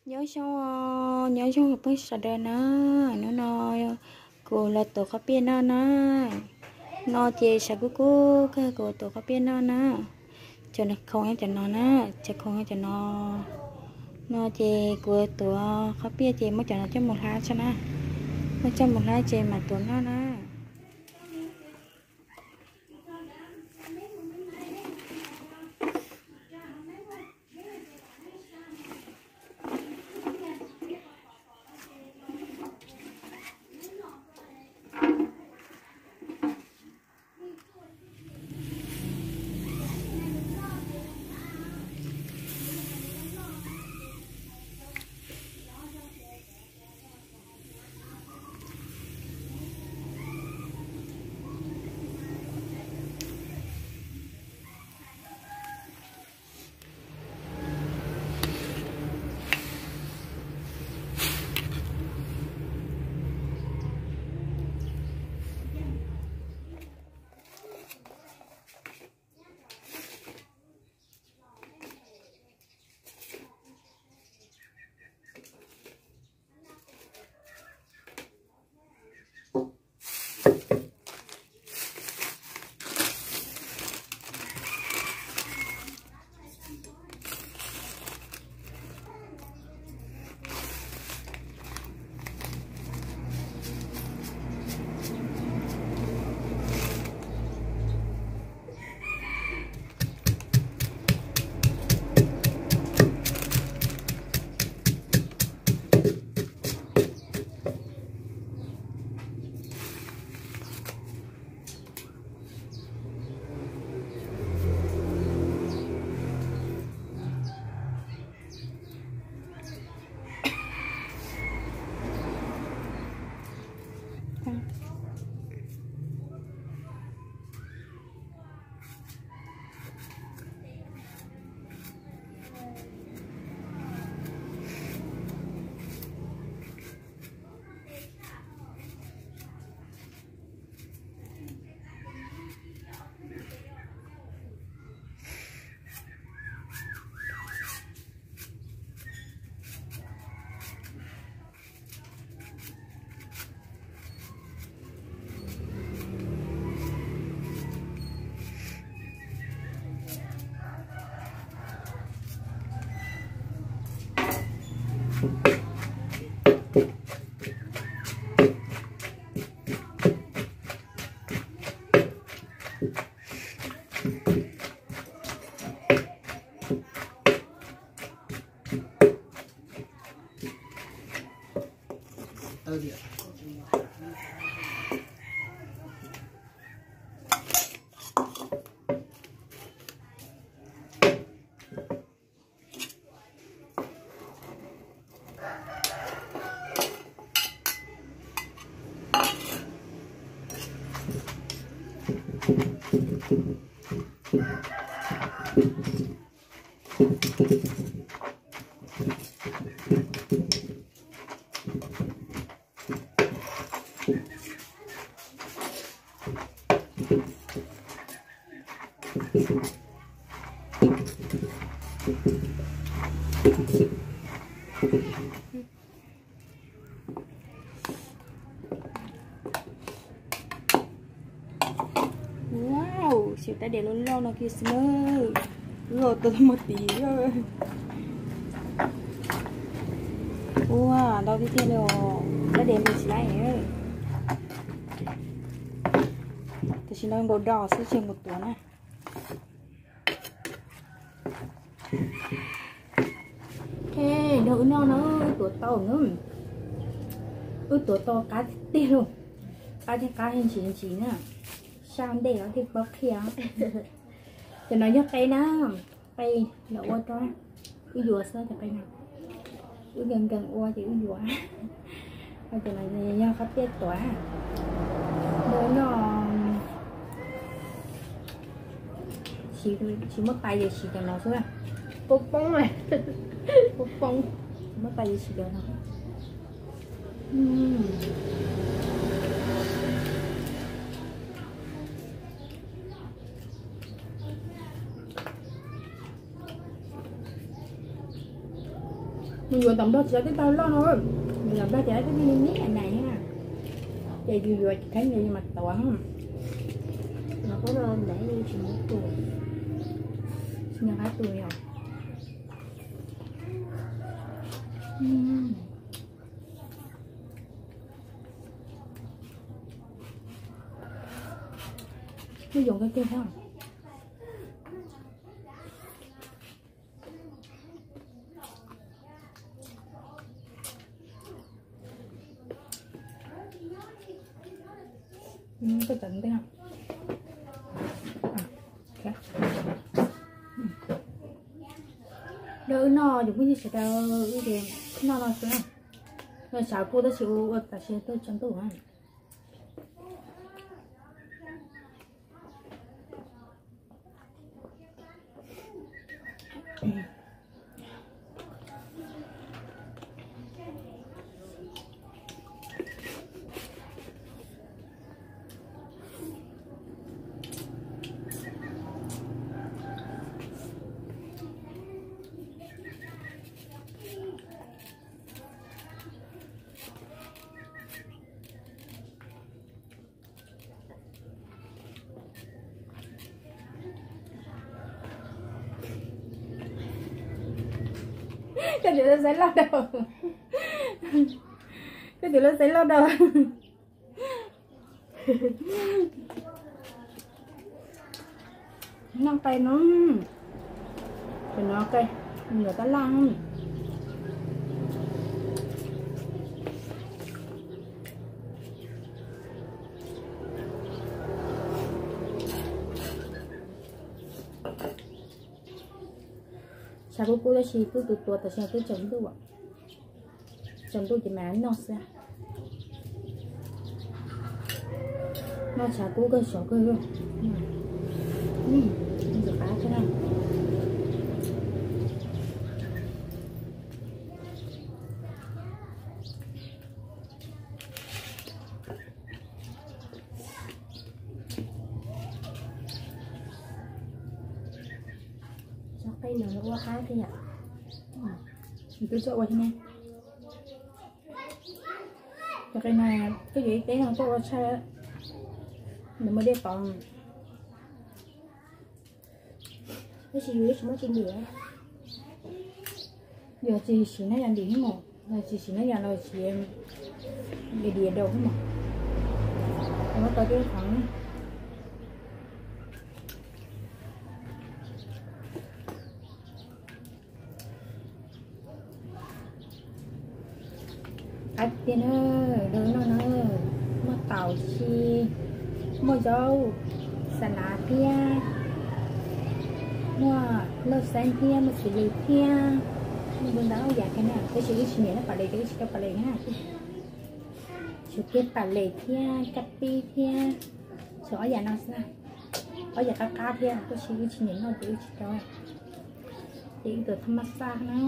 Nyob zoo, nyob zoo peb sawv daws na. Hnub no kuv los tuav qhob piaj noj na. No ces sab kub kub kawg, kuv tuav qhob piaj noj na. Cov khoom cov no na, cov khoom cov no. No ces kuv tuav qhob piaj ces muab cov no coj mus hlab tso na. Muab coj mus hlab ces mam tuav noj na. Wow, siav tab diav loj loj no kiag xwb na. Wb ua tau muag tid. Ua ntau tiag tiag li os, tab diav mus tsis laib. Tam sim no nkaus do xwb tsis mus tuav na. Ok, nrog wb noj no, wb tuav tau na. Wb tuav tau qab tiag tiag lauj. Qab tiag qab ntsim ntsim na. Sab ntej los thiaj paub qhia. Cov no yog qe na, qe los ua rau wb yuav xwb cov qe no. Wb nkees nkees ua ces wb yuav. Cov no yog qhob piaj tuav. Noj, tsis muaj tais ces siv cov no xwb. Poob poob, poob poob, tsis muaj tais ces siv cov no. Mus yuav tom Nplog tsis tau tej tag loj no, mus tom Nplog ces tej me me na, ces yus yuav tsis kheev ces yus mam tuav. Los koj no ntawd tsis muaj tus, tsis nco qab tus li os. Hnub yoov kawg kiag thiab. Koj txawm ntej no. Yog wb noj ces phooj ywg sawv daws wb ces noj no xwb. Noj tshav kub tab sis ua tam sim tuaj tsaus ntuj. Koj tus lub xaiv loj dau. Koj tus lub xaiv loj dau. Noj qe no, ces no qe, nws tab laj. Tshav kub kub tab sis twb tus tuav tam sim no twb tsaus ntuj, tsaus ntuj ces mam noj xwb. Noj tshav kub kawg sov kawg. Ntxim qab thiab na. Cov qe no ua qab thiab yom. Twb tuaj ua thiab ne. Cov qe no koj yuav ib teb no tuaj ua tshaj, nws muaj dej tod. Tab sis yus tsis muaj tsis ntim. Yog tsis siv nab yas ntim xwb mas, yog tsis siv nab yas los siv diav diav daus xwb mas, muab tau tej qhov. Qab tiag na, dua no na, muaj taum si, muaj zaub, xa lav thiab, muaj lauj xeeb thiab, muaj xws li thiab, muaj ntau ntau yam kiag na, tab sis wb tsis nyiam noj pas les ces wb tsis tau pas les na. Tshuav kiag pas les thiab kab pib thiab, tshuav ob yam no xwb na, ob yam qab qab thiab, tab sis wb tsis nyiam noj ces wb tsis tau. Ces wb tuav thaj maj xaj no,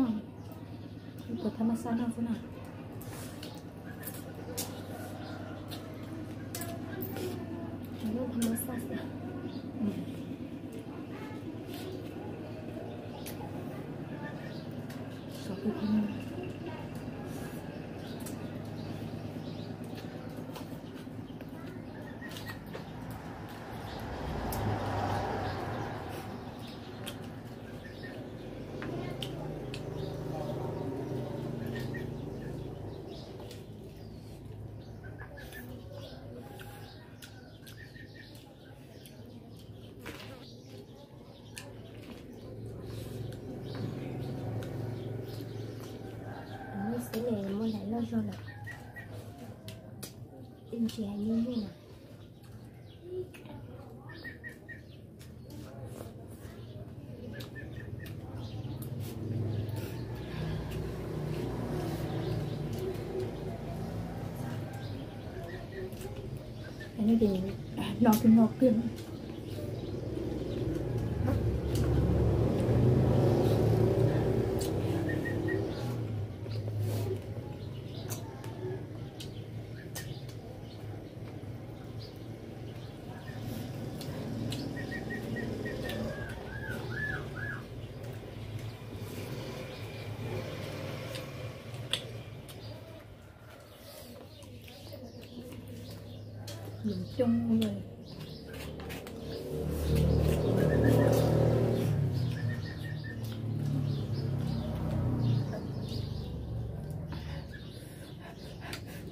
wb tuav thaj maj xaj no xwb na. Thaj maj xaj xwb. Xwb ne muaj ntau loj zog lawm, tsis hais nyuaj nyuaj na. No kig no kig. Lus coob li.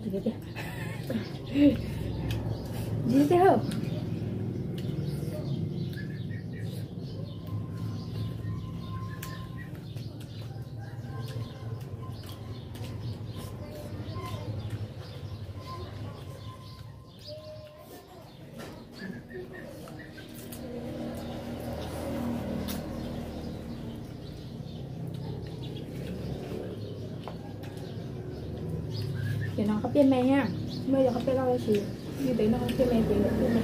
Ntxiv tiag. Ntxiv tiag. Ces no qab piaj me na, muaj yog qab piaj loj tab sis yus tes no qab piaj me ces piaj me.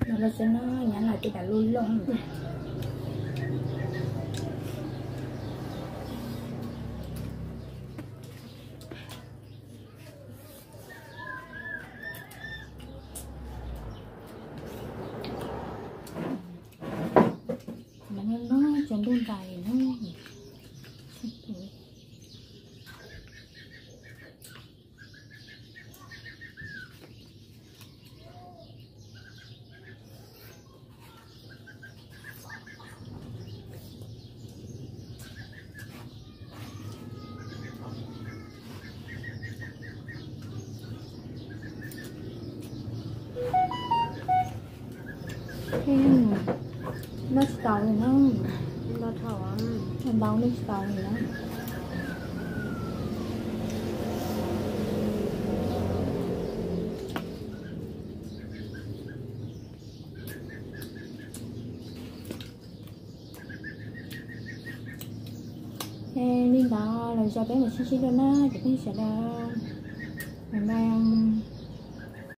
No los xwb no, nyab laj tej dam luj looj. Mas no no tsaus ntuj ntais na. Noj tsis tau li na. Ntau tsis tau li na. Li ntawd los zoo peb mus sib ntsib dua na cov phooj ywg sawv daws.